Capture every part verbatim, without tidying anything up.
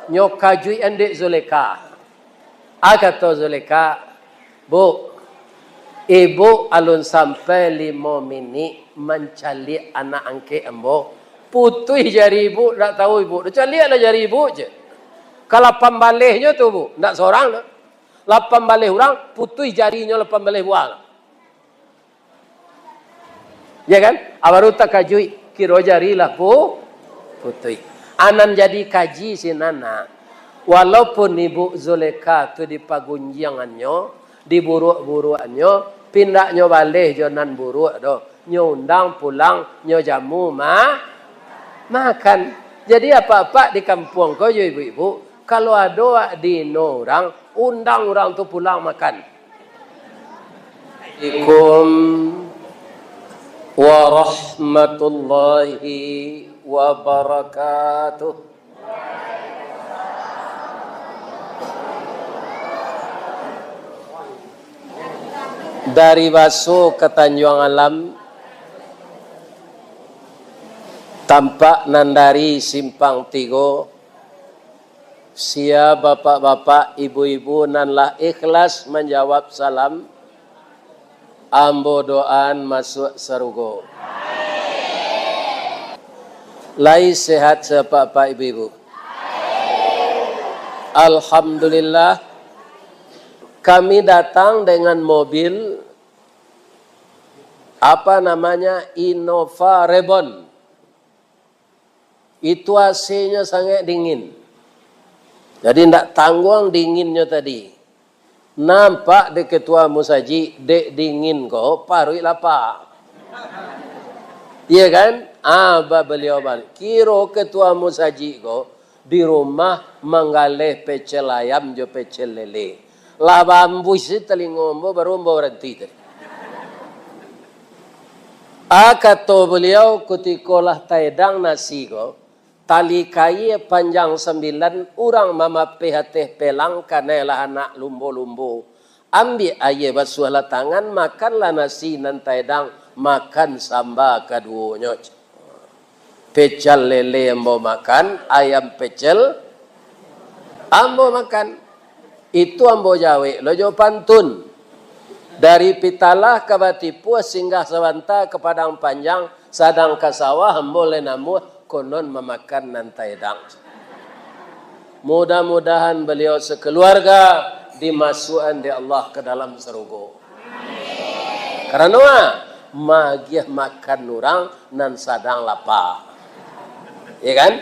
Nyo kajuik-an dek Zulekha. A kato Zulekha, "Bu, ibu alun sampai limo minik mancaliak anak angkek ambo. Putuih jari ibu, ndak tahu ibu. Caliaklah jari ibu je. Ka lapan balehnyo tu, Bu, ndak sorang doh. Lapan baleh urang, putuih jarinyo lapan baleh buah." Ya kan? A, baru takajuik, kiro jari lah pu-, putuih. A, nan jadi kaji sinan, nak. Walaupun ibu Zulekha tu dipagunjiangannyo, diburuak-buruakannyo, pindak nyo baleh jo nan buruak doh. Nyo undang pulang, nyo jamu ma-, makan. Jadi apak-apak di kampuang ko jo ibu-ibu, kalau ado wak diino urang, undang urang tu pulang makan. Assalamualaikum warahmatullahi wabarakatuh. Dari Baso ka Tanjuang Alam, tampak nan dari Simpang Tigo, sia bapak-bapak, ibu-ibu nan lah ikhlas manjawab salam, ambo doaan masuak sarugo. Lai sehat sapak-apak ibu-ibu? Alhamdulillah, kami datang dengan mobil, apa namanya, Innova Reborn. Itu A C-nyo sangaik dingin. Jadi, ndak tangguang dinginnyo tadi. Nampak dek ketua musajik, dek dingin ko, paruik lapa. Iya kan? Ah, ba-, baliau balik. Kiro ketua musajik ko di rumah manggaleh pecel ayam jo pecel lele. Lah baambuih se talingo ambo, baru ambo baranti tadi. Ah, kato baliau, kutiko lah taedang nasi ko, tali kaia panjang sambilan, urang mamapeh ateh pelang, kanai lah anak lumbo-lumbo. Ambiak aia basuahlah tangan, makanlah nasi nan taedang, makan samba kaduonyo. Pecel lele ambo makan, ayam pecel ambo makan. Itu ambo jawek lo jo pantun. Dari Pitalah ka Batipuah, singgah sabanta ka Padang Panjang, sadang ka sawah ambo lai namuah, konon mamakan nan taedang. Mudah-mudahan baliau sakeluarga dimasuakan dek Allah ka dalam sarugo. Karano, ah, maagiah makan urang nan sadang lapa. Ya kan?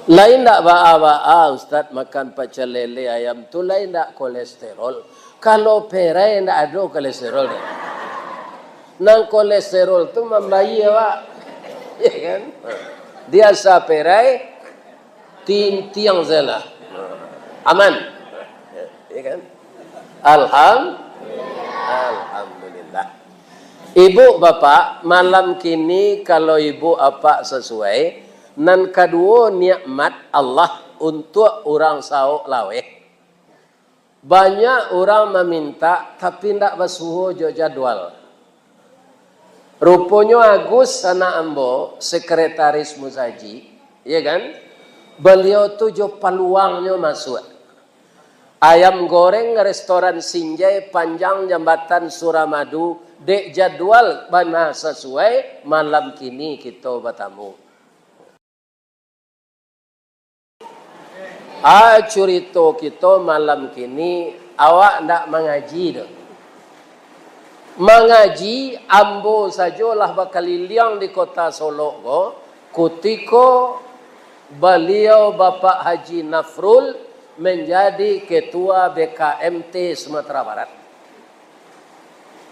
Lain ndak baa-baa, Ustaz, makan pecel lele ayam tu, lain ndak kolesterol. Kalau perai ndak ado kolesterol. Nan kolesterol tu mambayia awak. Ya kan? Di asa perai, tintiang sajolah. Aman. Ya kan? Alham-, Alhamdulillah. Ibu bapak, malam kini kalau ibu apak sasuai, nan kaduo nikmat Allah untuak urang saok laweh. Banyak urang mamintak, tapi ndak basuo jo jadwal. Ruponyo Agus, anak ambo, sekretaris musajik, ya kan? Baliau tu jo paluangnyo masuak. Ayam goreng restoran Sinjai Panjang Jambatan Suramadu, dek jadwal bana sasuai, malam kini kito batamu. Ah, curito kito malam kini, awak ndak mangaji doh. Mangaji, ambo sajo lah bakaliliang di Kota Solok ko, kutiko baliau Bapak Haji Nafrul manjadi Ketua B K M T Sumatera Barat.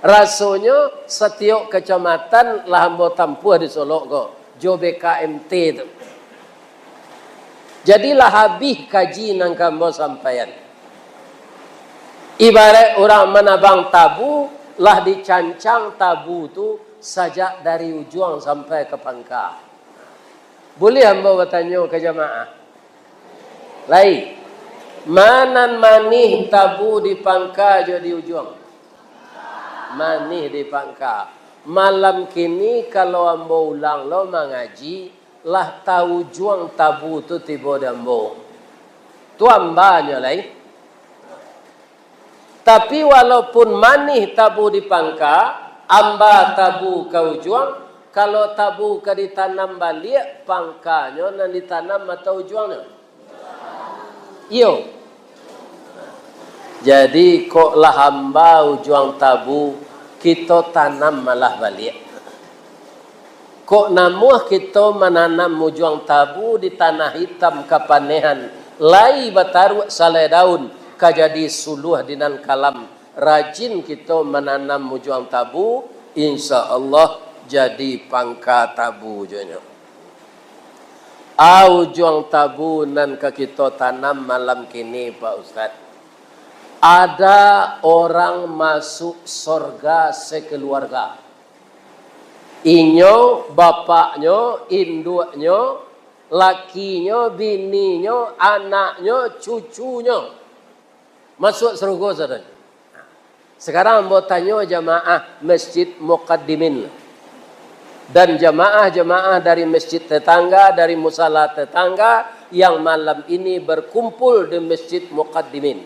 Rasonyo, satiok kacamatan lah ambo tampuah di Solok ko, jo B K M T tu. Jadi, lah abih kaji nan ka ambo sampaian. Ibaraik urang manabang tabu, lah dicancang tabu tu sajak dari ujuang sampai ka pangka. Buliah ambo batanyo ka jamaah? Lai. Ma nan manih tabu di pangka jo di ujuang? Manih di pangka. Malam kini, kalau ambo ulang lo mangaji, lah taujuang tabu tu tibo di ambo. Tu ambanyo lai. Tapi walaupun manih tabu di pangka, amba tabu ka ujuang, kalau tabu ka ditanam baliak, pangkanyo nan ditanam atau ujuangnyo? Iyo. Jadi, kok lah amba ujuang tabu, kito tanam malah baliak. Kok namuah kito mananam ujuang tabu di tanah itam kapanehan, lai bataruak salai daun, ka jadi suluah di nan kalam. Rajin kito mananam ujuang tabu, insya Allah jadi pangka tabu jo nyo. A ujuang tabu nan ka kito tanam malam kini, Pak Ustaz. Ada orang masuk sorga sekeluarga. Inyo, bapaknyo, induaknyo, lakinyo, bininyo, anaknyo, cucunyo. Masuak sarugo, saudara. Sekarang ambo tanyo jamaah Masjid Muqaddimin dan jamaah-jamaah dari masjid tetangga, dari musala tetangga yang malam ini berkumpul di Masjid Muqaddimin.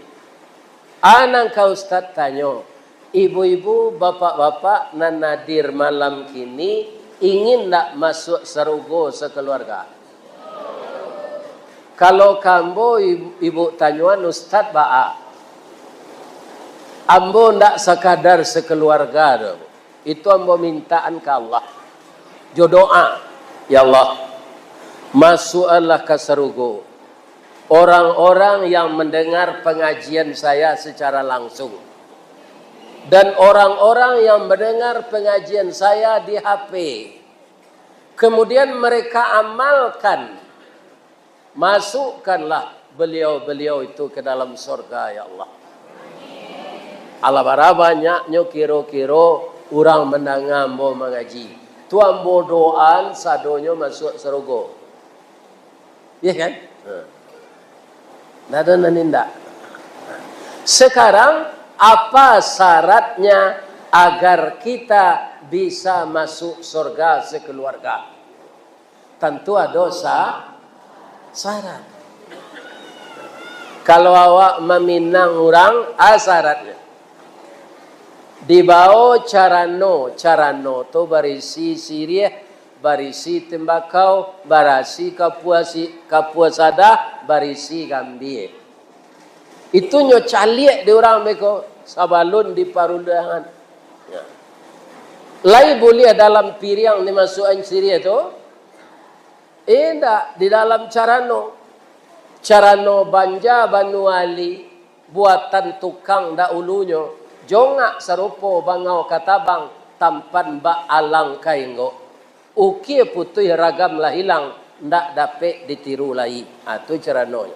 A nan ka Ustaz tanyo, ibu-ibu, bapak-bapak nan hadir malam kini, ingin ndak masuak sarugo sakeluarga? Kalau ka ambo, ibu, ibu tanyoan, Ustaz baa? Ambo ndak sakadar sakeluarga doh. Itu ambo mintaan ka Allah. Jo doa, "Ya Allah, masuakkanlah ka sarugo orang-orang yang mendengar pengajian saya secara langsung, dan orang-orang yang mendengar pengajian saya di H P. Kemudian mereka amalkan. Masukkanlah beliau-beliau itu ke dalam sorga, ya Allah." Alah, bara banyaknyo kiro-kiro urang mandanga ambo mangaji. Tu ambo doaan sadonyo masuak sarugo. Iya kan? Ha. Ndak ado nan indak. Sekarang, apa syaratnya agar kita bisa masuk sorga sekeluarga? Tantu ado sa-, syarat. Kalau awak maminang urang, a syaratnyo. Dibao carano, carano tu barisi siriah, barisi tembakau, barisi kapua si-, kapua sadah, barisi gambia. Itu nyo caliak di urang beko sabalun diparundiangan. Ya. Lai buliah dalam piriang dimasuakan siriah tu? Indak, di dalam carano. Carano banja Banu Ali, buatan tukang daulunyo, jongak sarupo bangau katabang, tampan bak alang kainggok. Ukia putuih ragam lah ilang, ndak dapek ditiru lai. Ha, tu caranonyo.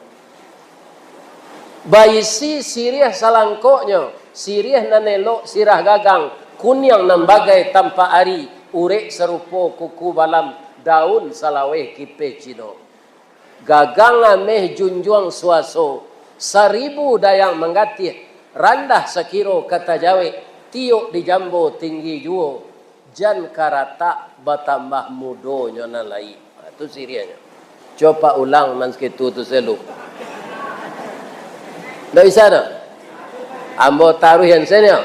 Baisi siriah salangkoknyo, siriah nan elok sirah gagang, kuniang nan bagai tampak ari, urek sarupo kuku balam, daun salaweh kipeh Cino. Gagang ameh junjuang suaso, saribu dayang manggatih, randah sakiro ka tajawek, tiok dijambo tinggi juo, jan karatak batambah mudonyo nan lai. Ha, tu siriahnyo. Coba ulang nan sakitu tu selu. Ndak bisa doh. Ambo taruih yang senyo.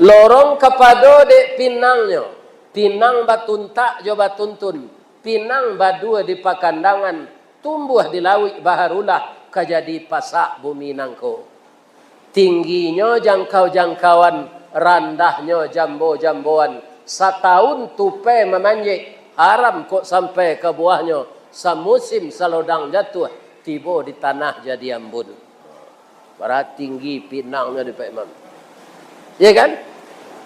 Lorong kapado dek pinangnyo, pinang batuntak jo batuntun, pinang badua di pakandangan, tumbuah di lauik baharulah, ka jadi pasak bumi nangko. Tingginyo jangkau-jangkauan, randahnyo jambo-jamboan, satahun tupai mamanjek, haram kok sampai ka buahnyo, samusim salodang jatuah, tibo di tanah jadi ambun. Bara tinggi pinangnyo di Pak Imam. Iya kan?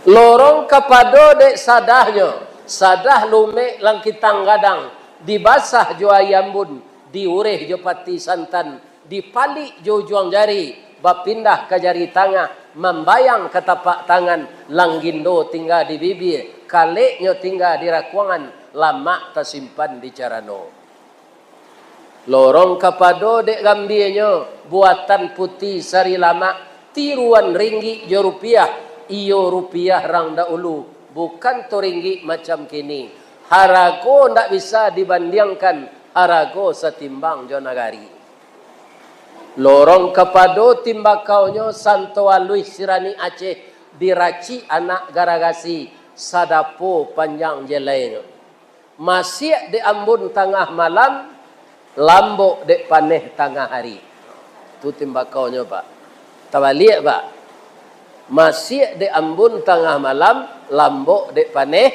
Lorong kapado dek sadahnyo, sadah lumek langkitang gadang, dibasah jo aia ambun, diureh jo pati santan, dipalik jo ujuang jari, bapindah ka jari tangah, mambayang ka tapak tangan, langgindo tingga di bibia, kaleknyo tingga di rakuangan, lamak tasimpan di carano. Lorong kapado dek gambianyo, buatan puti sari lamak, tiruan ringgik jo rupiah, iyo rupiah rang daulu, bukan to ringgik macam kini. Harago ndak bisa dibandiangkan, harago satimbang jo nagari. Lorong kapado timbakaunyo, santo aluih siranik Aceh, diracik anak garagasi, sadapo panjang jelainyo. Masiak dek ambun tangah malam, lambok dek paneh tangah ari. Tu timbakaunyo, Pak. Tabaliak, Pak. Masiak dek ambun tangah malam, lambok dek paneh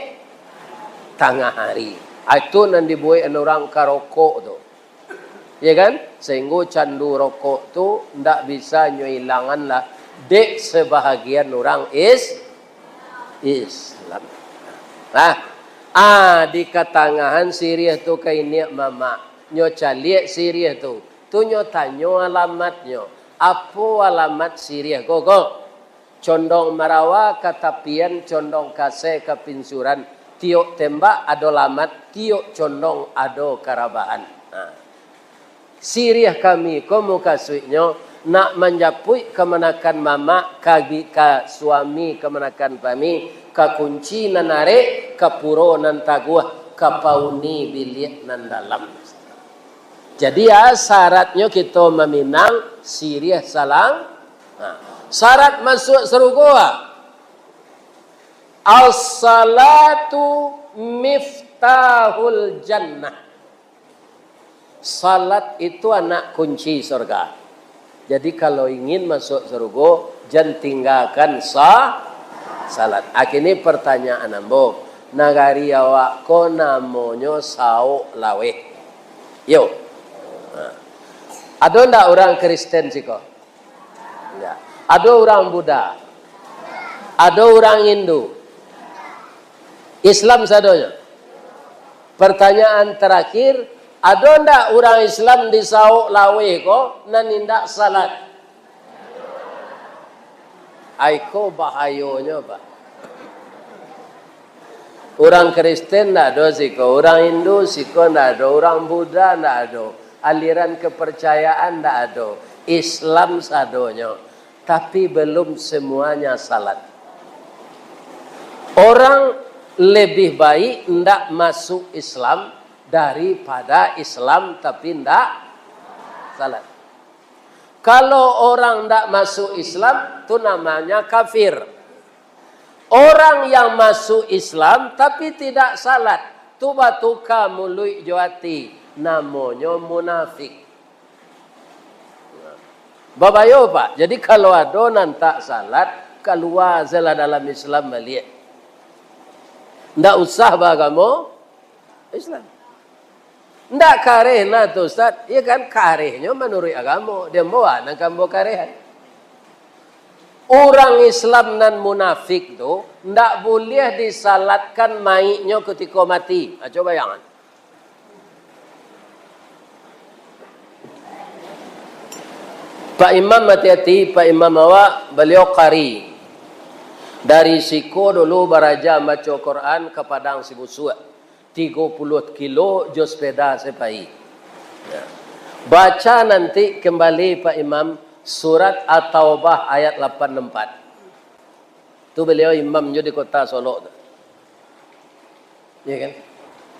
tangah ari. Ah, itu nan dibuek urang karokok tu. Ya kan? Sehingga candu rokok tu ndak bisa nyo ilangan lah dek sebahagian urang is-, Islam. Nah, ah, di katangahan siriah tu ka iniak mamak. Nyo caliak siriah tu. Tu nyo tanyo alamatnyo. Apo alamat siriah ko, ko? Condong marawa ka tapian, condong kasai ka pinsuran. Tiok tembak ado lamat, tiok condong ado karabahan. Nah. Siriah kami ko mukasuiknyo, nak manjapuik kamanakan mamak, ka bi-, ka suami kamanakan kami, ka kunci nan arek, ka puro nan taguah, ka pauni biliak nan dalam. Jadi, ya, syaratnyo kito maminang siriah salang. Nah, syarat masuak sarugo, ah. As-salatu miftahul jannah. Salat itu anak kunci surga. Jadi, kalau ingin masuk sarugo, jan tinggakan sa-, salat. Akhirnya pertanyaan ambo, nagari awak ko namonyo Saok Laweh. Yo. Nah. Ado ndak urang Kristen siko? Ndak. Ado urang Buddha? Ado urang Hindu? Islam sadonyo? Pertanyaan terakhir, ado ndak urang Islam di Saok Laweh ko nan indak salat? Ai ko bahayonyo, Pak. Urang Kristen ndak ado siko, urang Hindu siko ndak ado, urang Buddha ndak ado, aliran kepercayaan ndak ado, Islam sadonyo, tapi belum semuanya salat. Orang lebih baik ndak masuk Islam daripada Islam tapi ndak salat. Kalau orang ndak masuk Islam, tu namanya kafir. Orang yang masuk Islam tapi tidak salat, tu batuka muluik jo ati, namonyo munafik. Babayo, Pak. Jadi, kalau ado nan tak salat, kalua sajolah dalam Islam baliak. Ndak usah baagamo Islam. Ndak kareh nah tu, Ustaz. Iya kan, karehnyo manuruik agamo. Dia ambo nan ka ambo karehan. Urang Islam nan munafik tu, ndak buliah disalatkan maiknyo kutiko mati. Ha, cubo bayangan. Pak Imam, hati-hati, Pak Imam awak, baliau qari. Dari siko dulu baraja mambaco Quran ka Padang Sibusuak. Tigo puluah kilo jo sepeda se pai. Ya. Baca nanti kembali, Pak Imam, surat At-Taubah ayat lapan empat. Tu baliau imam jo di kota Solok tu. Ya kan?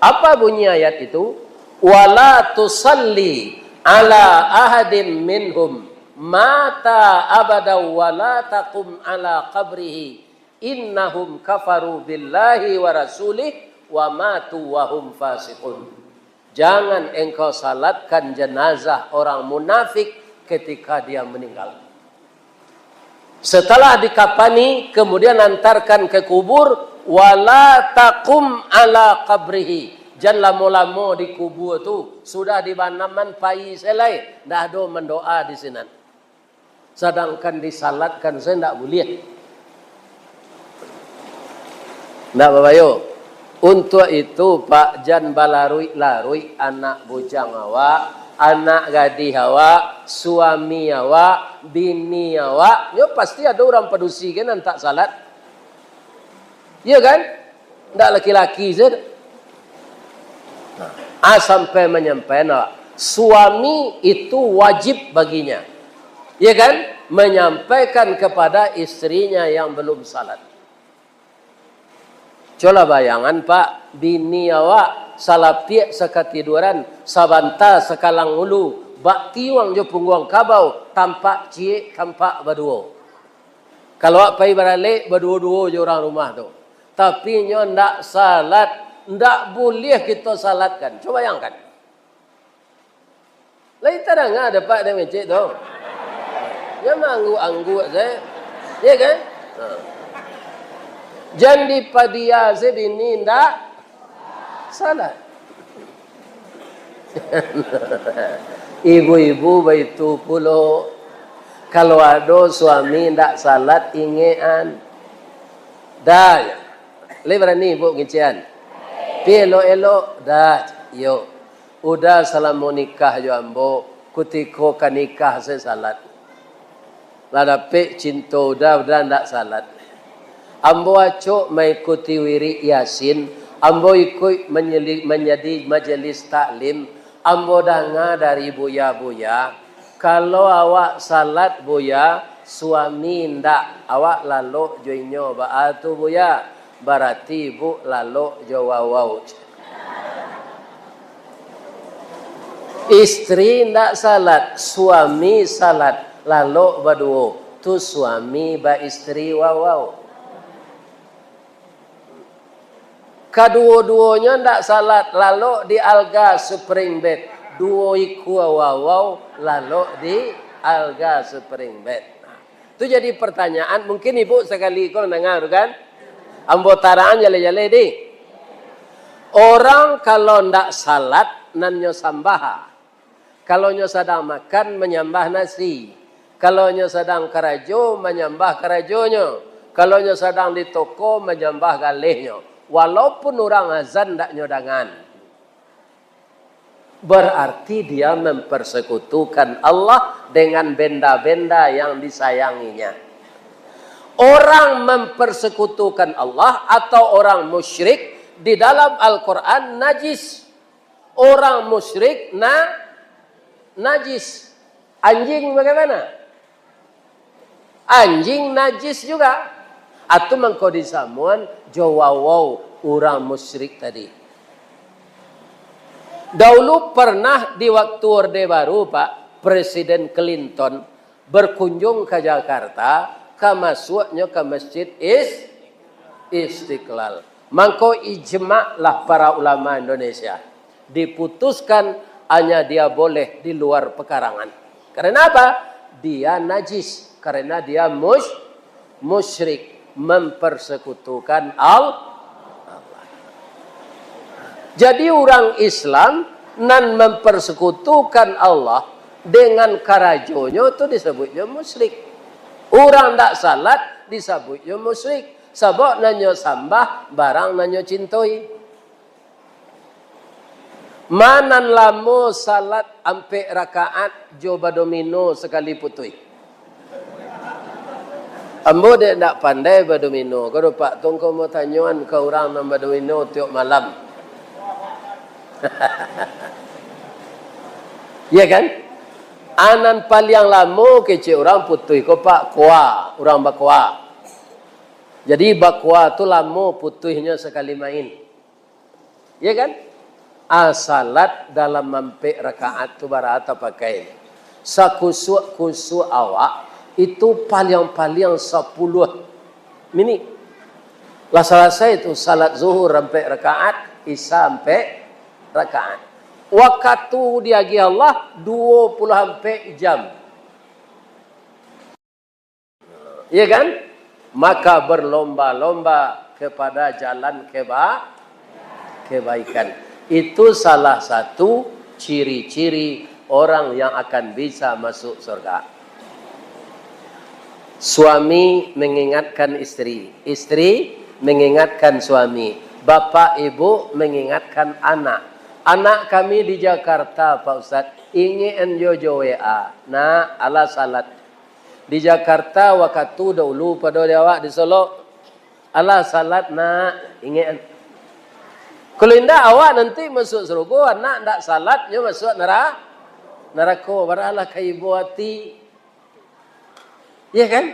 Apa bunyi ayat itu? "Wala tusalli ala ahadim minhum mata abada wala taqum ala qabrihi, innahum kafaru billahi wa rasulih wa matu wa hum fasiqun." Jangan engkau salatkan jenazah orang munafik ketika dia meninggal. Setelah dikapani, kemudian antarkan ke kubur, wala taqum ala qabrihi. Jan lamo-lamo di kubur tu, sudah dibanaman pai se lai, ndak ado mandoa di sinan. Sadangkan disalatkan sajo ndak buliah. Ndak babayo. Untuak itu, Pak, jan balaruik-laruik anak bujang awak, anak gadih awak, suami awak, bini awak. Nyo pasti ado urang padusi kan nan tak salat. Iya kan? Ndak laki-laki sajo. Nah, ah, sampai manyampai, nah, suami itu wajib baginya, ya kan, menyampaikan kepada istrinya yang belum salat. Cubolah bayangan, Pak, bini awak salapiak sakatiduran, sabanta sakalang ulu, Bak tiuang jo pungguang kabau, tampak ciek, tampak baduo. Kalau awak pai baralek, baduo-duo jo urang rumah tu. Tapi nyo ndak salat, ndak buliah kito salatkan. Cubo bayangkan. Lai tadanga dapek dek mangecek tu. Nyo maangguak-angguak sajo. Iyo kan? Ha. Jan dipadia se bini ndak salat. Ibu-ibu baitu pulo. Kalau ado suami ndak salat, ingekan. Dah, lai barani ibu ngecekan? Pi elok-elok, dah, iyo. Uda salamo nikah jo ambo, kutiko ka nikah se salat. Lah dapek cinto Uda, Uda ndak salat. Ambo acok maikuti wirik Yasin, ambo ikuik manyeli-, manjadi majelis taklim, ambo danga dari buya-buya, kalau awak salat, Buya, suami ndak, awak lalok jo inyo, baa tu, Buya? Barati ibu lalok jo wawau. Istri ndak salat, suami salat, lalok baduo, tu suami baistri wawau. Kaduo-duonyo ndak salat, lalok di alga spring bed, duo ikua wawau lalok di alga spring bed. Tu jadi pertanyaan, mungkin ibu sakali ko mandanga tu kan? Ambo tarang jaleh-jaleh di. Orang kalau ndak salat, nan nyo sambah. Kalau nyo sadang makan, manyambah nasi. Kalau nyo sadang karajo, manyambah karajonyo. Kalau nyo sadang di toko, manyambah galehnyo. Walaupun urang azan ndak nyo dangan. Berarti dia mempersekutukan Allah dengan benda-benda yang disayanginya. Orang mempersekutukan Allah atau orang musyrik di dalam Al-Quran najis. Orang musyrik na-, najis. Anjing bagaimana? Anjing najis juga. Atu mangko disamuan jo wawau urang musyrik tadi. Daulu pernah di waktu Orde Baru, Pak, Presiden Clinton berkunjung ka Jakarta, ka masuaknyo ka Masjid Is-, Istiqlal. Mangko ijma lah para ulama Indonesia. Diputuskan hanya dia boleh di luar pekarangan. Karena apa? Dia najis. Karena dia mus-, musyrik, mempersekutukan Al-, Allah. Jadi urang Islam nan mempersekutukan Allah dengan karajonyo tu disabuiknyo musyrik. Urang ndak salat disabuiknyo musyrik. Sabab nan nyo sambah barang nan nyo cintoi. Ma nan lamo salat ampek rakaat jo badomino sakali putuih? Ambo dek ndak pandai badomino, ko do Pak, tong ko mo tanyoan ka urang nan badomino tiok malam. Iya kan? A nan paliang lamo kecek urang putuih ko Pak, koa, urang bakoa. Jadi bakoa tu lamo putuihnyo sakali main. Ya kan? A, salat dalam ampek rakaat tu bara tapakai. Sakusuak-kusuak awak itu paliang-paliang sapuluah minik. Lah salasai tu salat zuhur ampek rakaat, isya ampek rakaat. Wakatu diagiah Allah dua puluh ampek jam. Iya kan? Maka berlomba-lomba kepada jalan keba-, kebaikan. Itu salah satu ciri-ciri orang yang akan bisa masuk surga. Suami mengingatkan istri, istri mengingatkan suami, bapak ibu mengingatkan anak. Anak kami di Jakarta, Pak Ustaz, ingek an jo, jo W A. Nak, alah salat. Di Jakarta wakatu daulu pado di awak di Solok. Alah salat nak, ingek. Kalau indak awak nanti masuk sarugo, anak ndak salat nyo masuk nara-, narako. Baralah ka ibo ati. Iya kan?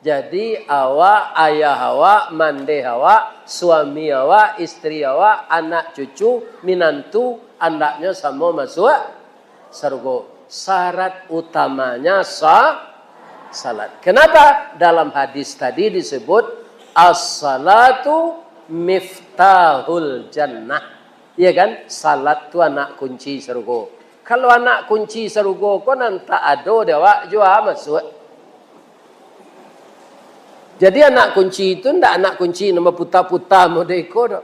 Jadi awak, ayah awak, mandeh awak, suami awak, istri awak, anak cucu, minantu, andaknyo samo masuk sarugo. Syarat utamanya sa-, salat. Kenapa? Dalam hadis tadi disebut, "As-salatu miftahul jannah." Iya kan? Salat tu anak kunci sarugo. Kalau anak kunci sarugo ko nan tak ado di awak, jua masuak. Jadi anak kunci itu ndak anak kunci nan baputa-puta model iko doh.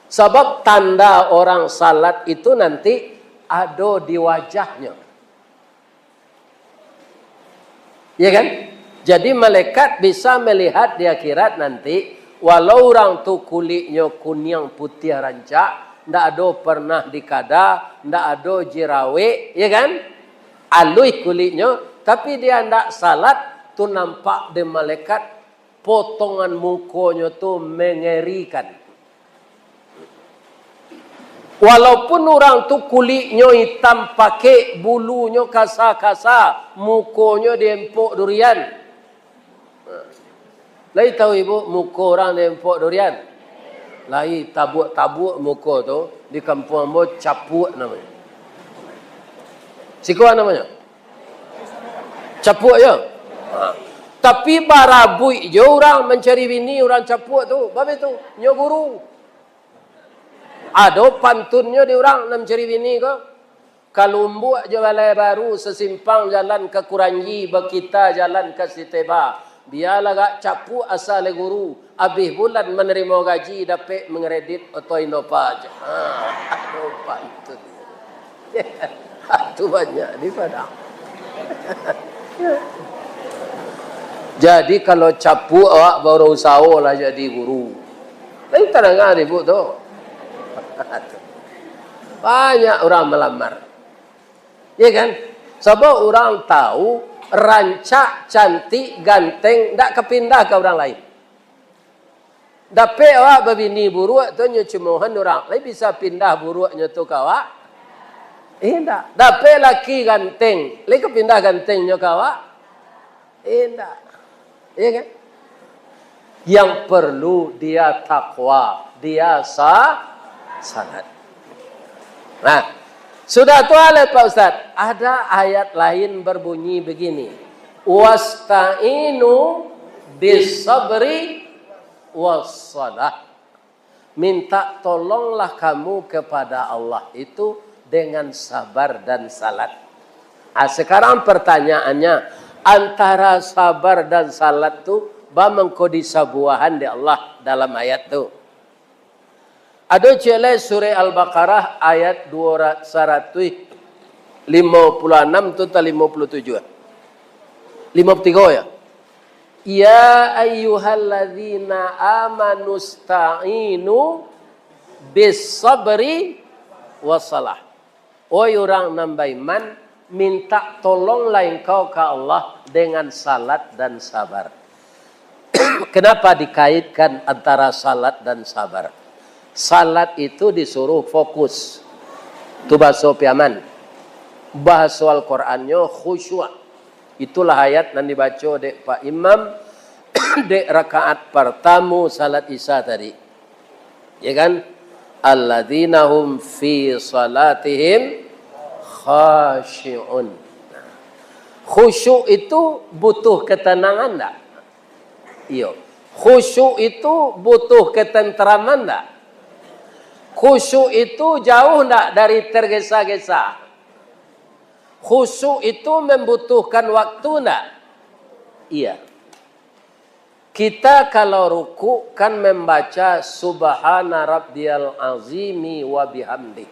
Sabab tanda orang salat itu nanti ado di wajahnyo. Ya kan? Jadi malaikat bisa melihat di akhirat nanti, walau urang tu kuliknyo kuniang putiah rancak, ndak ado pernah dikada, ndak ado jerawik, ya kan? Aluih kuliknyo, tapi dia ndak salat, tu nampak dek malaikat, potongan mukonyo tu mengerikan. Walaupun urang tu kuliknyo itam pakek, bulunyo kasa-kasa, mukonyo diempok durian. Lai tahu ibu muko urang diempok durian? Lai tabuak-tabuak muko tu, di kampuang ambo capuak namonyo. Siko namonyo? Capuak yo. Ha. Tapi barabuik jo urang mancari bini urang capuak tu. Babe tu, nyo guru. Ado pantunnyo di urang nan mancari bini ko. Kalumbuak jo Balai Baru, sasimpang jalan ka Kuranji, bakita jalan ka Siteba. Bialah agak capuak asa lai guru, abih bulan manarimo gaji dapek mangkredit oto Innova. Ha, ado pantun. Tu banyak di Padang. Jadi kalau capuak awak baru usaho lah jadi guru. Lain tadanga ibu tu. Banyak urang malamar. Ya kan? Sabab urang tahu rancak, cantik, ganteng, ndak kapindah ka urang lain. Dapek awak babini buruak tu, nyo cimohan urang, lai bisa pindah buruaknyo tu ka awak? Indak. Dapek laki ganteng, lai kapindah gantengnyo ka awak? Indak. Ya kan? Yang perlu dia takwa, dia sa-, salat. Nah, sudah tu alai Pak Ustaz, ada ayat lain berbunyi begini, "Wasta'inu bis sabri was salah." Minta tolonglah kamu kepada Allah itu dengan sabar dan salat. Ah, sekarang pertanyaannya, antara sabar dan salat tu, ba mangko disabuahan dek Allah dalam ayat tu? Ado ciek lai Surah Al-Baqarah ayat dua ra-, saratuih limo puluah anam tu, ta limo puluah tujuah. Limo puluah tigo ya. "Ya ayyuhalladzina amanu sta'inu bis sabri was salah." Oi urang nan baiman, minta tolonglah engkau ka Allah dengan salat dan sabar. Kenapa dikaitkan antara salat dan sabar? Salat itu disuruh fokus. Tu bahaso Piaman. Bahaso Al-Qurannyo khusyuk. Itulah ayat nan dibaco dek Pak Imam dek rakaat partamo salat Isya tadi. Ya kan? "Alladzina hum fi salatihim khashi'un." Khusyuk itu butuh ketenangan ndak? Iyo. Khusyuk itu butuh ketenteraman ndak? Khusyuk itu jauh ndak dari tergesa-gesa? Khusyuk itu membutuhkan waktu ndak? Iya. Kita kalau rukuk kan membaca "Subhana rabbiyal azimi wa bihamdih".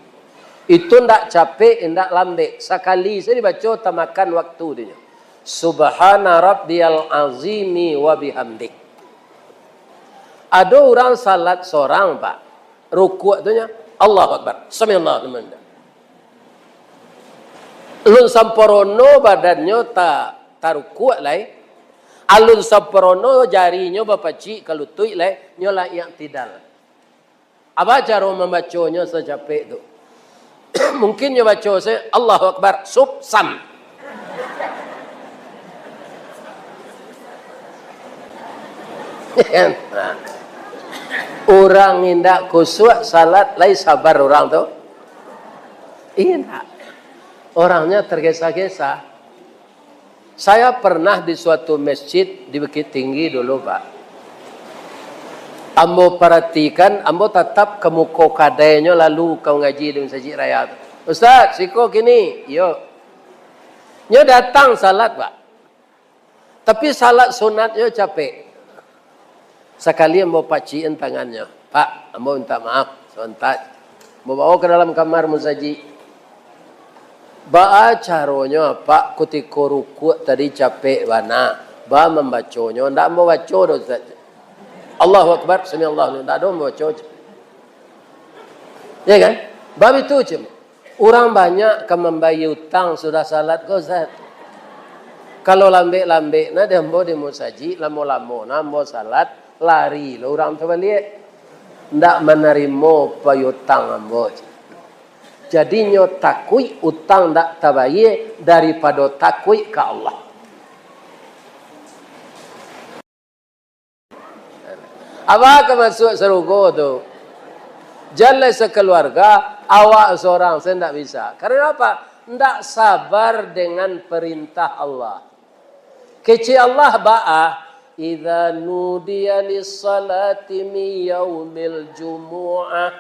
Itu ndak capek, ndak lambek. Sakali sajo dibaco tamakan waktu dinyo. "Subhana rabbiyal azimi wa bihamdih". Ado urang salat sorang, Pak. Rukuk tu nyo, "Allahu Akbar. Sami'allahu liman hamidah." Alun samparono badannyo ta-, tarukuak lai. Alun samparono jarinyo bapacik ka lutuik lai, nyo lah i'tidal. Apo caro mambaconyo sacapek tu? Mungkin nyo baco se, "Allahu Akbar, sub, sam." Nah. Urang indak khusyuk salat, lai sabar urang tu? Indak. Orangnya tergesa-gesa. Saya pernah di suatu masjid di Bukittinggi dulu, Pak. Ambo paratikan, ambo tatap ka muko kadainyo lalu ka mangaji di Masajik Raya tu. "Ustaz, siko kini." "Iyo." Nyo datang salat, Pak. Tapi salat sunatnyo capek. Sakali ambo pacikan tangannyo, "Pak, ambo minta maaf, sabanta." Ambo bawa ka dalam kamar musajik. "Baa caronyo, Pak, kutiko rukuak tadi capek bana? Baa mambaconyo?" "Ndak ambo baco doh, Ustaz." "Allahu Akbar, sami Allahu liman," ndak ado ambo baco. Ya kan? Bab itu cuma. Urang banyak ka mambayia utang sudah salat ko, Ustaz. Kalau lambek-lambek nah di ambo di musajik, lamo-lamo nah ambo salat, lari lo urang tu baliak. Ndak manarimo piutang ambo. Jadinyo takuik utang ndak tabayia daripado takuik ka Allah. Abah ka masuak sarugo tu. Jan lai sakaluarga, awak sorang se ndak bisa. Karena apa? Ndak sabar dengan perintah Allah. Kecek Allah baa, "Idza nudiya lis-salati min yaumil jumu'ah."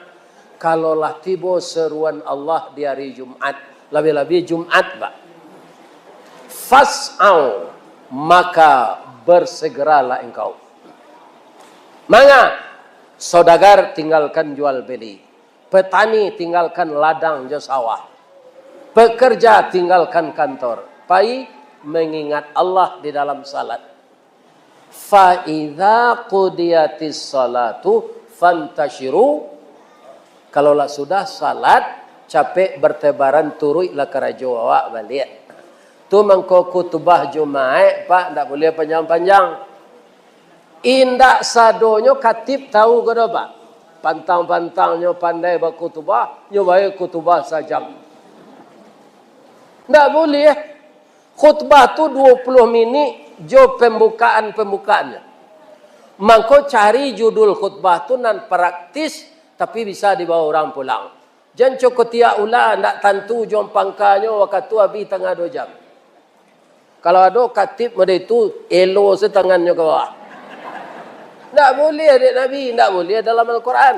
Kalau lah tibo seruan Allah di hari Jumat, labiah-labiah Jumat, Pak. "Fas'au," maka bersegeralah engkau. Manga, saudagar tinggalkan jual beli, petani tinggalkan ladang jo sawah, pekerja tinggalkan kantor, pai mengingat Allah di dalam salat. "Fa idza qudiyatis salatu fantasyiru." Kalau lah sudah salat, capek bertebaran, turuiklah karajo awak baliak. Tu mangko khutbah Jumaik, Pak, ndak buliah panjang-panjang. Indak sadonyo khatib tahu ko doh, Pak. Pantang-pantangnyo pandai bakhutbah, nyo bae khutbah sajam. Ndak buliah. Khutbah tu duo puluah minik jo pambukaan-pambukaannyo. Mangko cari judul khutbah tu nan praktis, tapi bisa dibawa urang pulang. Jan co kutiak ula, ndak tantu ujuang pangkanyo, wakatu abih tangah duo jam. Kalau ado khatib model itu, elo se tangannyo ka bawah. Ndak buliah dek Nabi, ndak buliah dalam Al-Quran.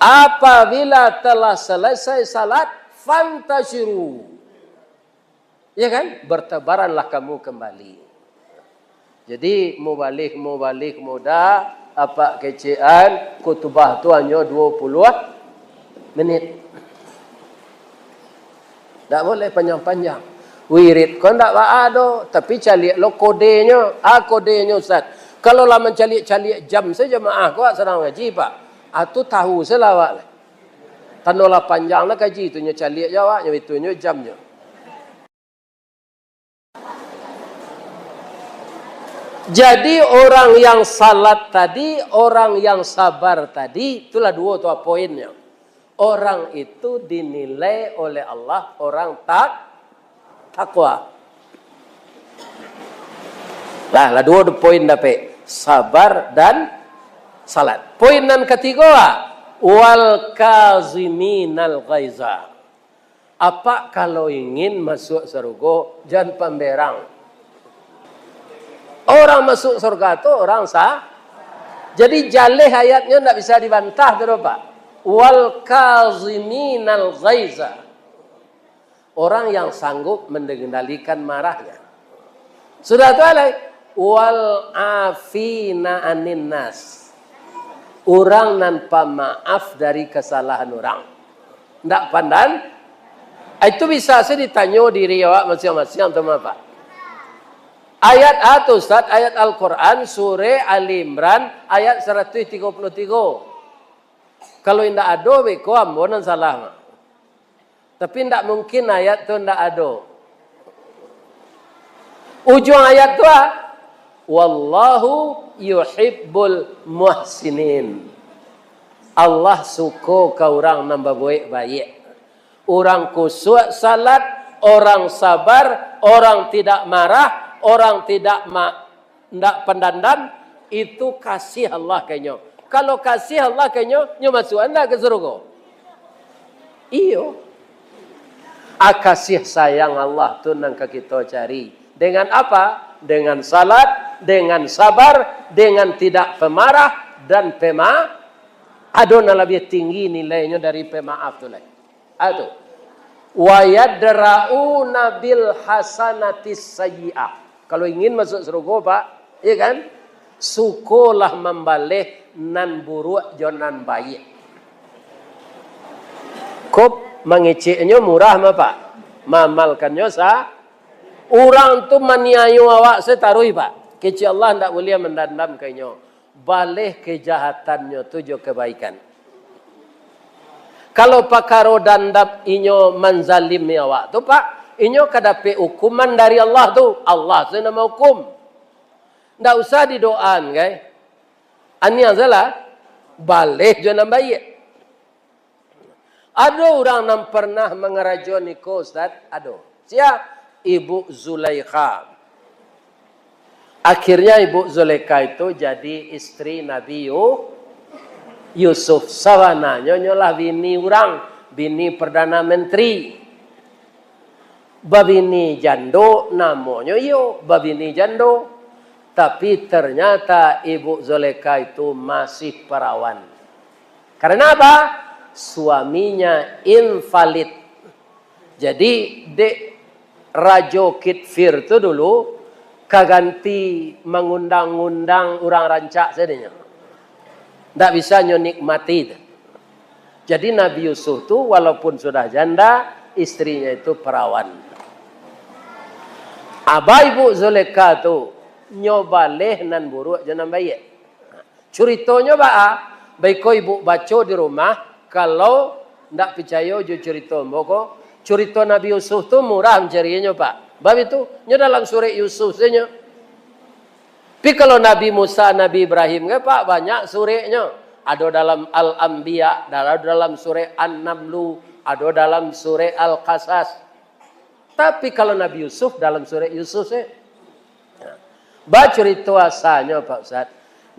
Apabila telah selesai salat, fantasyiru. Ya kan? Bertebaranlah kamu kembali. Jadi, mubalih-mubalih muda, apak kecekan, khutbah tu hanyo duo puluah minit. Ndak buliah panjang-panjang. Wirid ko ndak baa doh, tapi caliak lo kodenyo. Ah, kodenyo, Ustaz. Kalau lah mancaliak-caliak jam sajo jamaah ko, sadang ngaji, Pak. Ah, tu tahu se lah awak lah. Tando lah panjang lah kaji tu, nyo caliak jo awak, nyo itu nyo jamnyo. Jadi, orang yang salat tadi, orang yang sabar tadi, itulah duo tu poinnyo. Orang itu dinilai oleh Allah orang tak-, takwa. Lah, lah duo tu poin dapek. Sabar dan salat. Poin nan katigo, ah, "Wal kaziminal ghaiza." Apak kalau ingin masuak sarugo, jan pamberang. Orang masuak surga tu orang sa-, jadi jaleh ayatnyo ndak bisa dibantah tu doh, Pak. "Wal kaziminal ghaiza." Orang yang sanggup mengendalikan marahnya. Sudah tu alai, "Wal afina anin nas." Urang nan pamaaf dari kesalahan urang. Ndak pandan? Ah, itu bisa se ditanyo diri awak masiang-masiang tu mah, Pak. Ayat a tu, Ustaz, ayat Al-Quran, surah Ali Imran, ayat saratuih tigo puluah tigo. Kalau indak ado beko, ambo nan salah mah. Tapi ndak mungkin ayat tu ndak ado. Ujuang ayat tu, ah, "Wallahu yuhibbul muhsinin." Allah suko ka urang nan babuek baiak. Urang khusyuk salat, orang sabar, orang tidak marah, orang tidak ma-, ndak pandandam, itu kasih Allah ka inyo. Kalau kasih Allah ka inyo, nyo masuak ndak ka sarugo? Iyo. Ah, kasih sayang Allah tu nan ka kito cari. Dengan apa? Dengan salat, dengan sabar, dengan tidak pemarah dan pema-, ado nan labiah tinggi nilainyo dari pemaaf tu lai. Ado. "Wa yadra'una bil hasanatis sayyi'ah." Kalau ingin masuk surga, Pak, iya kan? Sukolah mambaleh nan buruak jo nan baiak. Kok mangeceknyo murah mah, Pak? Maamalkannyo sa-, urang tu maniayo awak sataruih, Pak. Kecek Allah ndak buliah mandandam ka inyo. Baleh kejahatannyo tu jo kebaikan. Kalau pakaro dandam inyo manzalimi awak tu, Pak, inyo ka dapek hukuman dari Allah tu. Allah se nan mahukum. Ndak usah didoaan, kai. Aniang salah, baleh jo nan baiak. Ado urang nan pernah mangarajo niko, Ustaz? Ado. Sia? Ibu Zulaikha. Akhirnya Ibu Zulaikha itu jadi istri Nabi Yu-, Yusuf. Sabananyo nyo lah bini urang, bini Perdana Menteri. Babini jando, namonyo iyo, babini jando. Tapi ternyata Ibu Zulaikha itu masih perawan. Karena apa? Suaminya invalid. Jadi, dek Rajo Kitfir tu dulu, ka ganti mangundang-undang urang rancak sadonyo. Ndak bisa nyo nikmati tu. Jadi Nabi Yusuf tu walaupun sudah janda, istrinya itu perawan. Abah ibu Zulekha tu nyo baleh nan buruak jo nan baiak. Curitonyo baa? Baiko ibu baco di rumah, kalau ndak picayo jo curito ambo ko, curito Nabi Yusuf tu murah mancarianyo, Pak. Bab itu, nyo dalam surek Yusuf sajo. Tapi kalau Nabi Musa, Nabi Ibrahim, kan, Pak, banyak sureknyo. Ado dalam Al-Anbiya, ado dalam surek An-Namlu, ado dalam surek Al-Qasas. Tapi kalau Nabi Yusuf, dalam surek Yusuf sajo. Bacurito asalnyo, Pak Ustaz,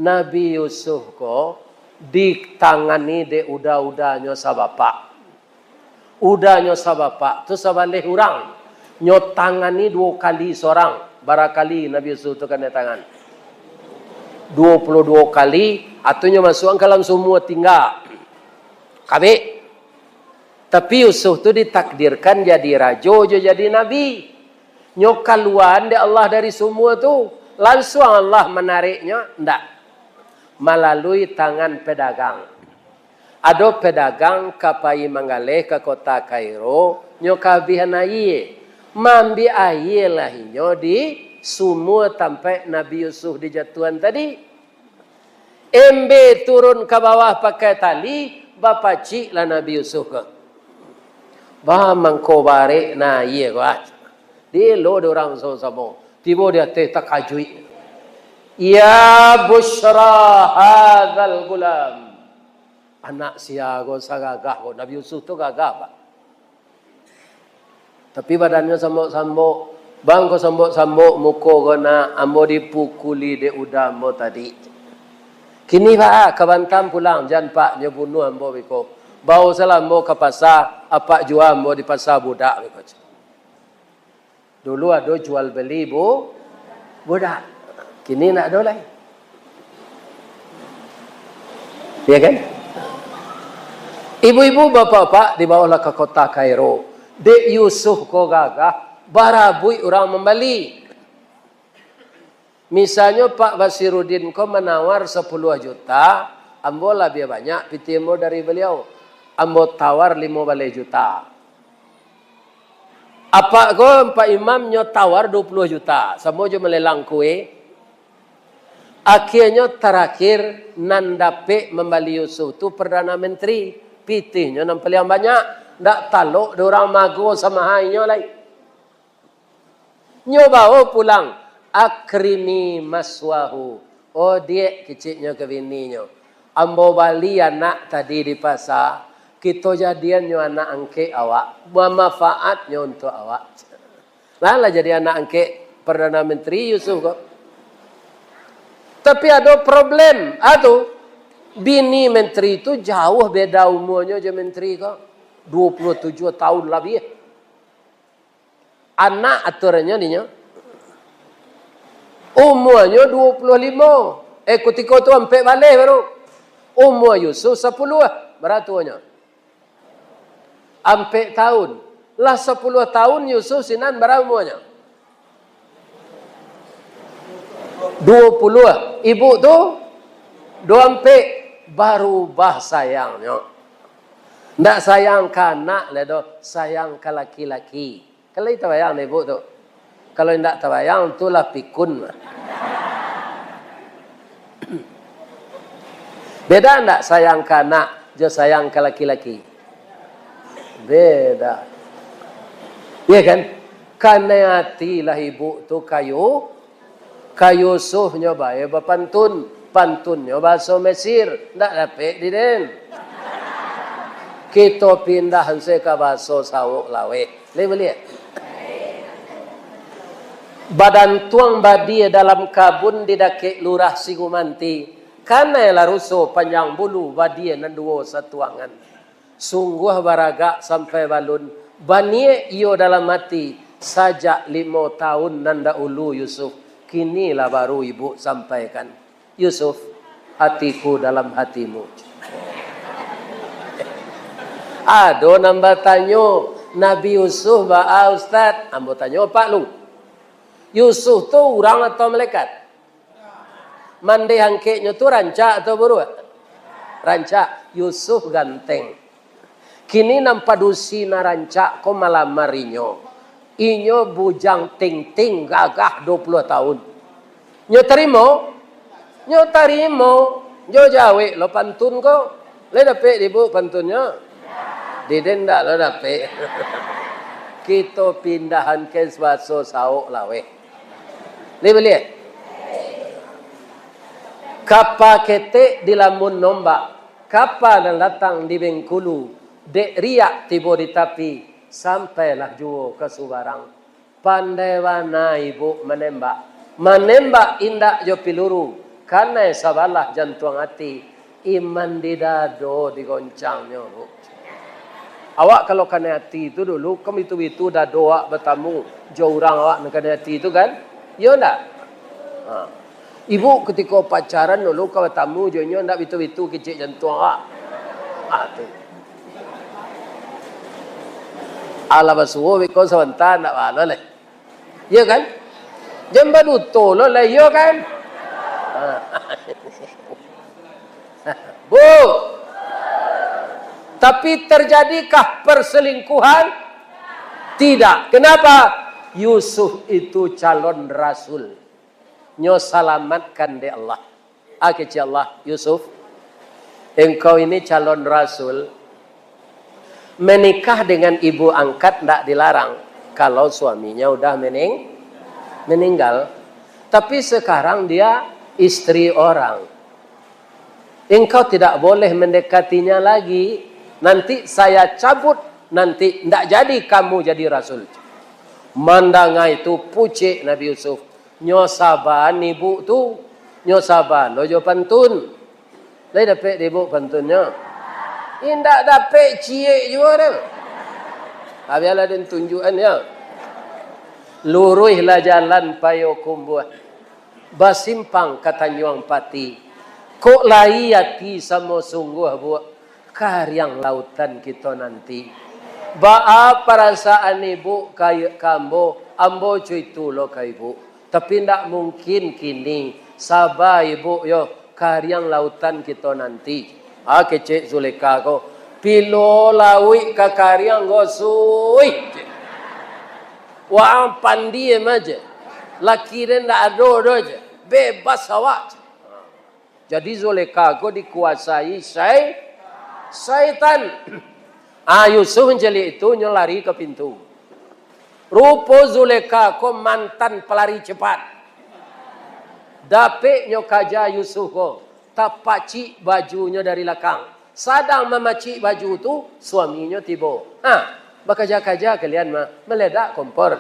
Nabi Yusuf ko ditangani dek uda-udanyo sabapak. Udanyo sabapak tu sabaleh urang. Nyo tangani duo kali sorang. Bara kali Nabi Yusuf tu kanai tangan? Duo puluah duo kali, atau nyo masuakan ka dalam sumua tingga. Kabek. Tapi Yusuf tu ditakdirkan jadi rajo jo jadi nabi. Nyo kaluaan dek Allah dari sumua tu, lansuang Allah manareknyo? Ndak. Malalui tangan pedagang. Ado pedagang ka pai manggaleh ka kota Kairo, nyo kaabihan aia. Maambiak aia lah inyo di sumua tampaik Nabi Yusuf dijatuahan tadi. Embe turun ka bawah pakai tali, bapaciklah Nabi Yusuf ko. Ba mangko barek na aia ko, ah. Dielo dek urang samo-samo. Tibo di ateh takajuik. "Ya busyra hadzal gulam." Anak sia ko sagagah ko, Nabi Yusuf tu gagah, Pak. Tapi badannyo sambok-sambok. "Bang ko sambok-sambok muko ko nak, ambo dipukuli dek uda ambo tadi. Kini, Pak, ka Batam pulang, jan, Pak, nyo bunuah ambo beko. Bao salah ambo ka pasa, apak jua ambo di pasa budak beko." Dulu ado jual beli bu-, budak. Kini ndak ado lai. Ya kan? Ibu-ibu, bapak-bapak, dibaolah ka kota Kairo. Dek Yusuf ko gagah, barabuik urang mambali. Misalnyo Pak Basiruddin ko manawar sapuluah juta, ambo labiah banyak pitih ambo dari baliau. Ambo tawar limo baleh juta. Apak ko, Pak Imam, nyo tawar duo puluah juta, samo jo malelang kue. Akhianyo tarakhir nan dapek mambali Yusuf tu Perdana Menteri, pitihnyo nan paliang banyak, ndak talok dek urang mago samaha inyo lai. Nyo bao pulang, "Akrimi maswahu." "Oh, Diak," keceknyo ka bininyo, "ambo bali anak tadi di pasa, kito jadian nyo anak angkek awak, bamanfaatnyo untuak awak." Lah, lah jadi anak angkek Perdana Menteri Yusuf ko. Tapi ado problem, ah tu, bini menteri tu jauah beda umuanyo jo menteri ko, duo puluah tujuah tahun labiah. Anak aturannyo dinyo. Umuanyo duo puluah limo. Eh, kutiko tu ampek baleh baru. Umua Yusuf sapuluah. Bara tuonyo? Ampek taun. Lah sapuluah taun Yusuf sinan bara umuanyo? Duo puluah. Ibu tu duo ampek. Barubah sayangnyo. Ndak sayang ka anak lai doh, sayang ka laki-laki. Kan lai tabayang dek ibu tu. Kalau indak tabayang, tu lah pikun. Beda ndak sayang ka anak jo sayang ka laki-laki? Beda. Iya kan? Kanai ati lah ibu tu ka Yu-, ka Yusuf nyo bae bapantun. Pantunnyo bahaso Mesir, ndak dapek di den. Kito pindah se ka bahaso Sawahlaweh. Lai buliah? Badantuang badia dalam kabun di dakek Lurah Sigumanti, kanai lah ruso panjang bulu badia nan duo satuangan. Sungguah baragak sampai balun, baniek iyo dalam ati, sajak limo taun nan dahulu Yusuf, kini lah baru ibu sampaikan. Yusuf, hatiku dalam hatimu. Ado nan batanyo, Nabi Yusuf baa, Ustaz? Ambo tanyo, Pak Lu. Yusuf tu urang atau malaikat? Mandeh angkeknyo tu rancak atau buruak? Rancak. Yusuf ganteng. Kini nan padusi nan rancak ko malamar inyo. Inyo bujang tingting gagah duo puluah taun. Nyo tarimo? Nyo tarimo. Nyo jawek lo pantun ko. Lai dapek di ibu pantunnyo? Di den ndak lo dapek. Kito pindahan ka bahaso Sawahlaweh. Lai buliah? Kapa ketek dilamun ombak, kapa nan datang di Bengkulu, dek riak tibo di tapi, sampailah juo ka subarang. Pandai bana ibu manembak, manembak indak jo piluru, kanai sabalah jantuang ati, iman di dado digoncangnyo, Bu. Awak kalau kanai ati tu dulu, kan bitu-bitu dado awak batamu jo urang awak nan kanai ati tu kan? Iyo ndak? Ha. Ibu kutiko pacaran dulu ka batamu jo inyo, ndak bitu-bitu kecek jantuang awak? Ha, tu. Alah basuo beko sabanta, ndak baa lo lai. Iyo kan? Jan baduto lo lah, iyo kan? Ha. Bu, tapi terjadikah perselingkuhan? Tidak. Kenapa? Yusuf itu calon rasul. Nyo salamatkan dek Allah. Ah, kecek Allah, Yusuf, engkau ini calon rasul, menikah dengan ibu angkat ndak dilarang, kalau suaminya udah mening-, meninggal. Tapi sekarang dia istri orang. Engkau tidak boleh mendekatinya lagi. Nanti saya cabut, nanti ndak jadi kamu jadi rasul. Mandanga itu pucek Nabi Yusuf. Nyo saba ibu tu, nyo saba lo jo pantun. Lai dapek di ibu pantunnyo? Indak dapek ciek juo tu. Ha, bialah den tunjuakan yo. Luruihlah jalan Payokumbuah, basimpang ka Tanjuang Pati. Kok lai ati samo sungguah, Bu? Kariang lautan kito nanti. Baa parasaan ibu ka, ka ambo, ambo co itu lo ka ibu. Tapi ndak mungkin kini, saba ibu yo, kariang lautan kito nanti. Ah, kecek Zulekha ko, pilo lauik ka kariang ko, suih. Waang pandiem aja. Laki den ndak ado doh je. Bebas awak. Jadi Zulekha ko dikuasai sai-, saitan. Ah, Yusuf mancaliak itu, nyo lari ka pintu. Rupo Zulekha ko mantan palari cepat. Dapek nyo kaja Yusuf ko, tapacik bajunyo dari lakang. Sadang mamacik baju tu, suaminyo tibo. Ha, bakaja-kaja kalian mah, maledak kompor.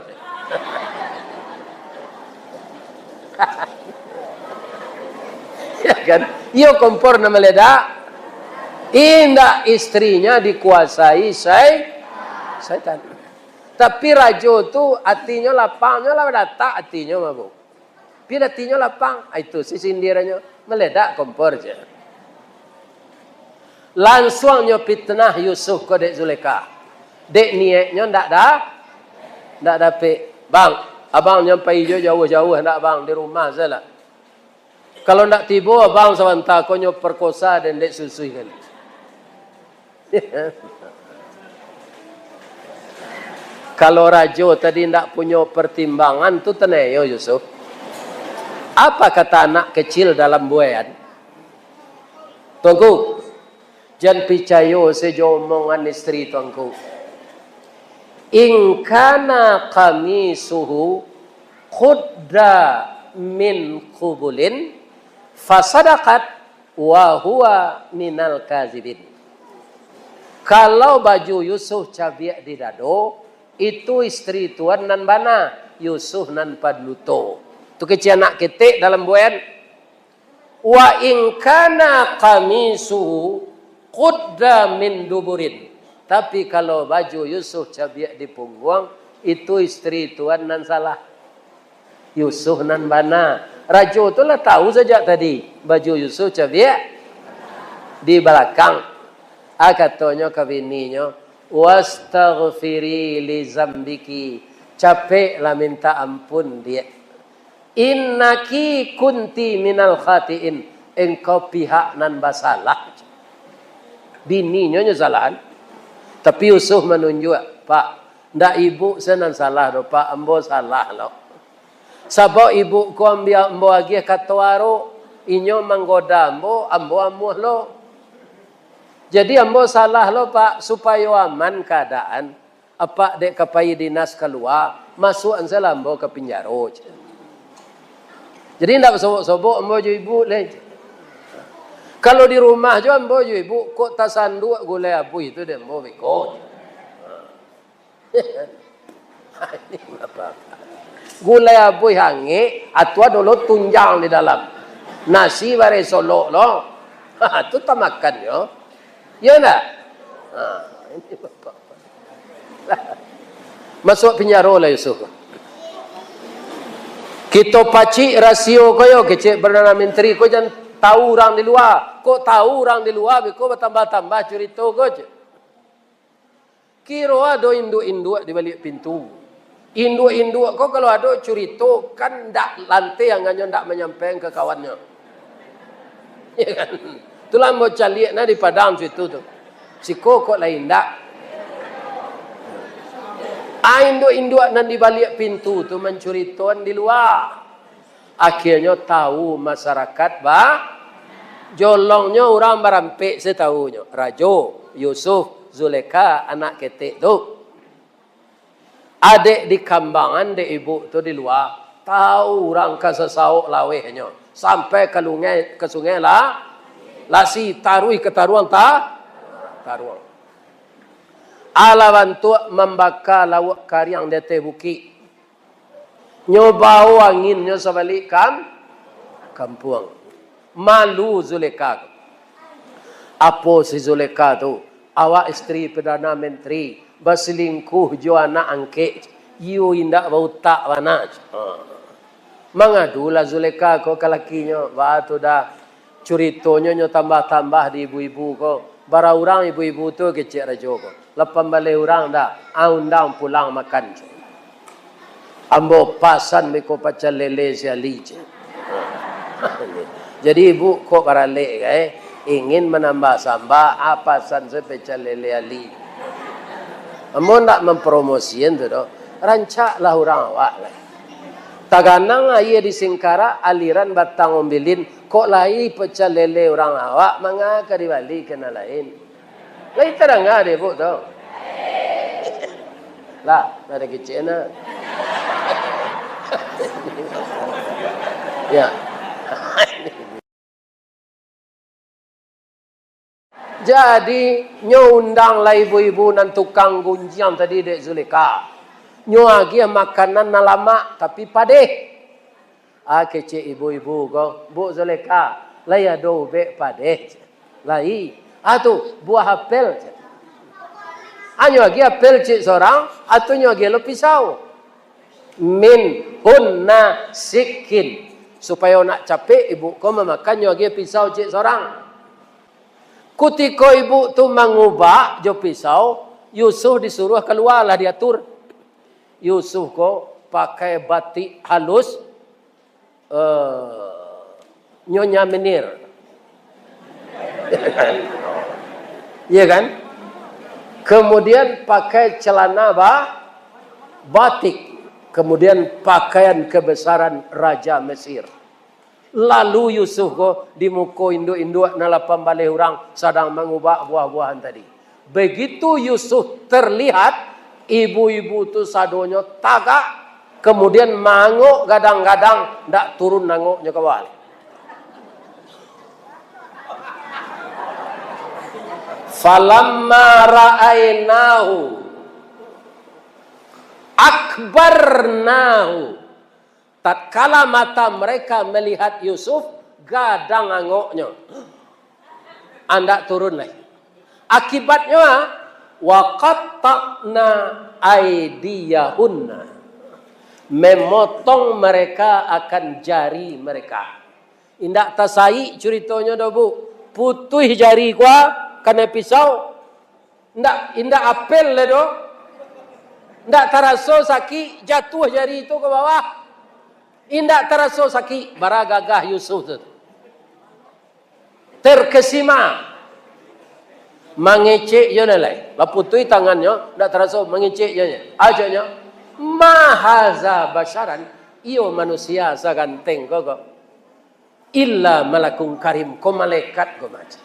Ya kan? Iyo kompor nan maledak. Indak, istrinya dikuasai sai-, saitan. Tapi rajo tu atinyo lapang, nyo lah badatak atinyo mah, Bu. Tapi atinyo lapang, ah, itu si sindiranyo, maledak kompor je. Lansuang nyo pitnah Yusuf ko dek Zulekha. Dek niaiknyo ndak da, ndak dapek. "Bang, abang nyo pai jo jauah-jauah ndak, Bang, di rumah sajolah. Kalau ndak tibo abang sabanta ko nyo perkosa den dek susuih kali." Kalau rajo tadi ndak punyo pertimbangan tu, taniayo Yusuf. Apa kata anak kecil dalam buaian? Tuanku, jan picayo sajo omongan istri tuanku. "In kana qamisuhu qudda min qubulin fasadaqat wa huwa minal kazibin." Kalau baju Yusuf cabiak di dado, itu istri tuan nan bana, Yusuf nan paduto. Tu kecek anak ketek dalam buaian. "Wa in kana qamisuhu qudda min duburin." Tapi kalau baju Yusuf cabiak di pungguang, itu istri tuan nan salah. Yusuf nan bana. Rajo tu lah tahu sajak tadi, baju Yusuf cabiak di balakang. Ah, katonyo ka bininyo, "Wastaghfiri li zambiki." Capeklah minta ampun, Diak. "Innaki kunti minal khatiin." Engkau pihak nan basalah. Bininyo nyo salahan. Tapi Yusuf manunjuak, "Pak, ndak ibu se nan salah doh, Pak, ambo salah lo. Sabab ibu ko ambiak ambo agiah kato arok, inyo manggoda ambo, ambo amuah lo. Jadi ambo salah lo, Pak, supayo aman kaadaan. Apak dek ka pai dinas kalua, masuakan sajo lah ambo ka pinjaro," cek. "Jadi ndak basobok-sobok ambo jo ibu lai. Kalau di rumah jo ambo jo ibu, kok tasanduak gulai abuih tu dek ambo beko." Gulai abuih angek, atu ado lo tunjang di dalam. Nasi bareh solok lo. Ha, tu tamakan yo. Yo ndak? Ha, ini bapak. Masuak pinjaro lah Yusuf. "Kito pacik rasio ko yo," kecek Perdana Menteri ko, "jan tahu urang di lua. Kok tahu urang di lua, beko batambah-tambah curito ko," cek. Kiro ado induak-induak di baliak pintu. Induak-induak ko kalau ado curito, kan ndak lanteh angannyo ndak manyampaikan ka kawannyo. Ya kan? Itulah ambo caliak nah di Padang situ tu. Siko kok lai ndak. Ah, induak-induak nan di baliak pintu tu mancuritoan di lua. Akhianyo tahu masarakat ba-, jolongnyo urang barampek se tahunyo. Rajo, Yusuf, Zulekha, anak ketek tu. Adek dikambangan dek ibu tu di lua, tahu urang ka sasaok lawehnyo, sampai ka lungai, ka sungai La-, Lasi, taruih ka Taruang, Ta-, Taruang. Alah bantuak mambaka lauak kariang di ateh bukik. Nyo bao anginnyo sabalik kam-, kampuang. Malu Zulekha. Apo si Zulekha tu? Awak istri Perdana Menteri baselingkuh jo anak angkek. Iyo indak bautak bana. Ha. Mangadulah Zulekha ko ka lakinyo. Baa tu dah. Curitonyo nyo tambah-tambah di ibu-ibu ko. Bara urang ibu-ibu tu, kecek rajo ko. Lapan baleh urang dah, ah, undang pulang makan. Ambo pasan beko pacel lele si Ali, cek. Jadi ibu kok baralek ka, eh? Ingin manambah samba, ah, pasan se pecel lele Ali. Ambo ndak mampromosian tu doh. Rancaklah urang awak lah. Taganang aia di Singkarak, aliran Batang Ombilin, kok lai pecel lele urang awak, manga ka dibali ka nan lain. Lai tadanga dek ibu tu? Lah, lah ada kecek nah. Ya. Jadi, nyo undang lah ibu-ibu nan tukang gunjiang tadi dek Zulekha. Nyo agiah makanan nan lamak, tapi padeh. Ah, kecek ibu-ibu ko, "Bu Zulekha, lai ado ubek padeh?" "Lai." "Ah, tu, buah apel." Anyo agiah apel ciek sorang, atau nyo agiah lo pisau. Min hunna sikin. Supayo nak capek ibu ko mamakan, nyo agiah pisau ciek sorang. Kutiko ibu tu mangubak jo pisau, Yusuf disuruah kalua, lah diatur. Yusuf ko pakai batik halus, eh, Nyonya Menir. Iya kan? Kemudian pakai celana ba-, batik. Kemudian pakaian kebesaran Raja Mesir. Lalu Yusuf ko di muko induak-induak nan lapan baleh urang sadang mangubak buah-buahan tadi. Begitu Yusuf terlihat, ibu-ibu tu sadonyo tagak, kemudian maangok gadang-gadang, ndak turun angoknyo ka bawah. Falamma ra'ainahu akbarnahu. Tatkala mata mereka melihat Yusuf, gadang angoknyo. Andak turun lai. Akibatnyo, wa qatta'na aidiyahunna. Memotong mereka akan jari mereka. Indak tasaik curitonyo doh, Bu. Putuih jari kua kanai pisau. Indak, indak apel lai doh. Indak taraso sakik, jatuah jari tu ka bawah. Indak taraso sakik, bara gagah Yusuf tu. Terkesima. Mangecek jo nan lai. Baputuih tangannyo, indak taraso, mangecek jo nyo. Ajaknyo, "Ma haza basyaran, iyo manusia saganteng ko, ko." Illa malakun karim, ko malaikat ko mati.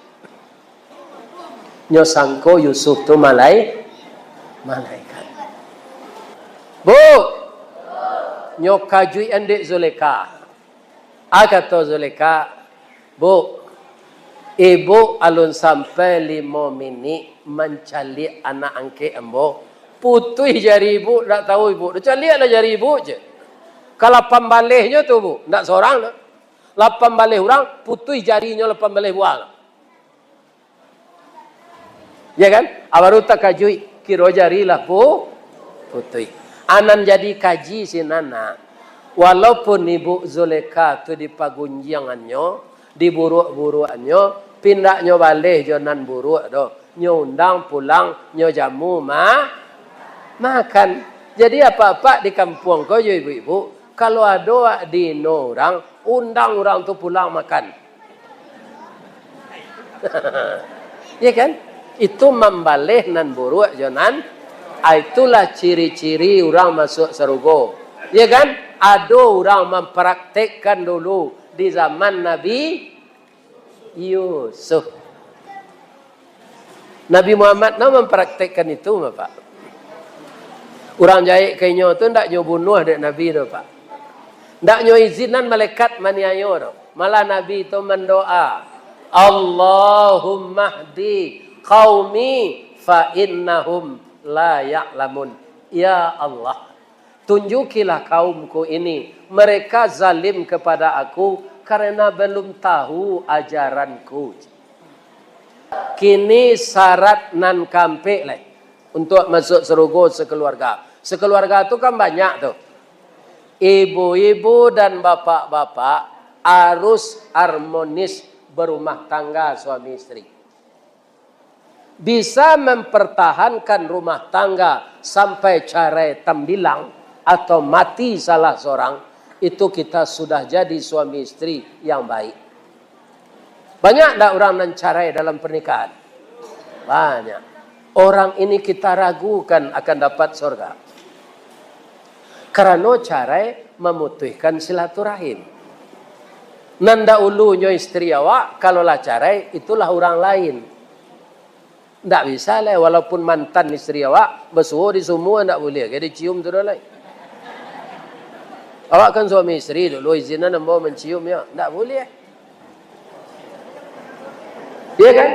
Nyo sangko Yusuf tu malai-, malaikat. Bu, nyo kajuik andek Zulekha. A kato Zulekha, "Bu, ibu alun sampai limo minik mancaliak anak angkek ambo. Putuih jari ibu, ndak tahu ibu. Caliaklah jari ibu je. Ka lapan balehnyo tu, Bu, ndak sorang doh." Lapan baleh urang, putuih jarinyo lapan baleh buah. Ya kan? Ah, baru takajuik, kiro jari lah pu-, putuih. Anan jadi kaji sinan, nak. Walaupun Ibu Zulekha tu dipagunjiangannyo, diburuak-buruakannyo, pindaknyo baleh jo nan buruak doh. Nyo undang pulang, nyo jamu ma-, makan. Jadi, apak-apak di kampuang ko jo ibu-ibu, kalau ado awak dihino urang, undang urang tu pulang makan. Ya kan? Itu mambaleh nan buruak jo nan, ah, itulah ciri-ciri urang masuak sarugo. Ya kan? Ado urang mampraktekkan dulu di zaman Nabi Yusuf. Nabi Muhammad no mampraktekkan itu, Bapak. Urang jahek ka inyo tu ndak nyo bunuah dek Nabi tu, Pak. Ndak nyo izinan malaikat maniayo tu. Malah Nabi tu mandoa, "Allahummahdi qaumi fa innahum la ya'lamun." Ya Allah, tunjukilah kaumku ini, mereka zalim kepada aku karena belum tahu ajaranku. Kini syarat nan kaampek lai, untuak masuak sarugo sakeluarga. Sakeluarga tu kan banyak tu. Ibu-ibu dan bapak-bapak harus harmonis berumah tangga suami isteri. Bisa mempertahankan rumah tangga sampai carai tambilang atau mati salah seorang, itu kita sudah jadi suami isteri yang baik. Banyak ndak urang nan carai dalam pernikahan? Banyak. Orang ini kita ragukan akan dapat sorga. Karano carai mamutuihkan silaturahim. Nan dahulunyo isteri awak, kalau lah carai, itulah urang lain. Ndak bisa lai, walaupun mantan isteri awak, basuo di sumua ndak buliah, gai dicium tu doh lai. Awak kan suami isteri dulu, izinan ambo mancium, yo. Ndak buliah. Iya kan?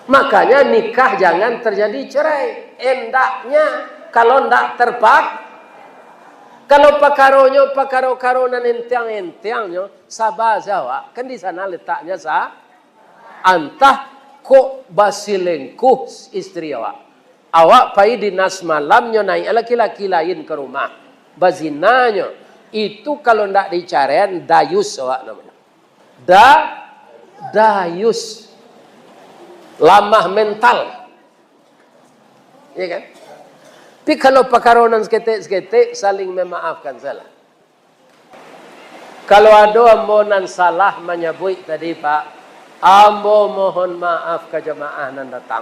Makanya nikah jangan terjadi cerai. Endaknya, kalau ndak terpak-, kalau pakaronyo, pakaro-karo nan entiang-entiangnyo, saba sajo awak. Kan di sana letaknya sa-, antah kok basilengkuh isteri awak. Awak pai dinas malam, nyo naik laki-laki lain ka rumah. Bazinanyo. Itu kalau ndak dicaraian, dayus awak namonyo. Da-, dayus. Lamah mental. Ya kan? Tapi kalau pakaro nan saketek-saketek, saling memaafkan salah. Kalau ado ambo nan salah manyabuik tadi, Pak, ambo mohon maaf ka jamaah nan datang.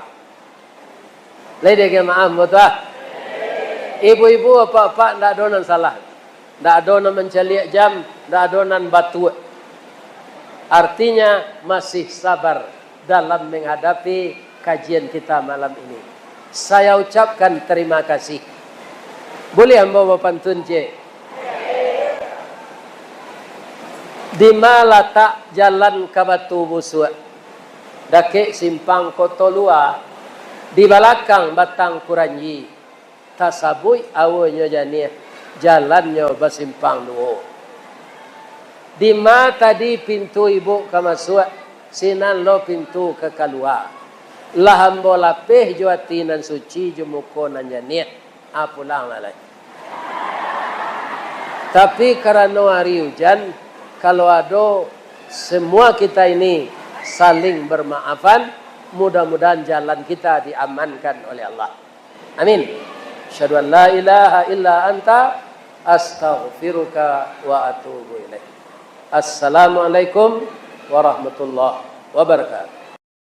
Lai dek maaf ambo tu, ah. Ibu-ibu, apak-apak, ndak ado nan salah. Ndak ado nan mancaliak jam, ndak ado nan batuak. Artinya, masih sabar dalam menghadapi kajian kita malam ini. Saya ucapkan terima kasih. Boleh ambo bapantun, cek? Dima latak jalan ka Batu Busuak? Dakek simpang Koto Lua, di balakang Batang Kuranji. Tasabuik awonyo janiah, jalannyo basimpang duo. Dima tadi pintu ibuk ka masuak, sinan lo pintu ka kalua. Lah ambo lapeh jo ati nan suci, jo muko nan janiah, ah, pulanglah lai. Tapi karano ari ujan, kalau ado, semua kita ini saling bermaafan, mudah-mudahan jalan kita diamankan oleh Allah. Amin. Asyhadu an la ilaha illa anta, astaghfiruka wa atubu ilaik. Assalamualaikum warahmatullahi wabarakatuh.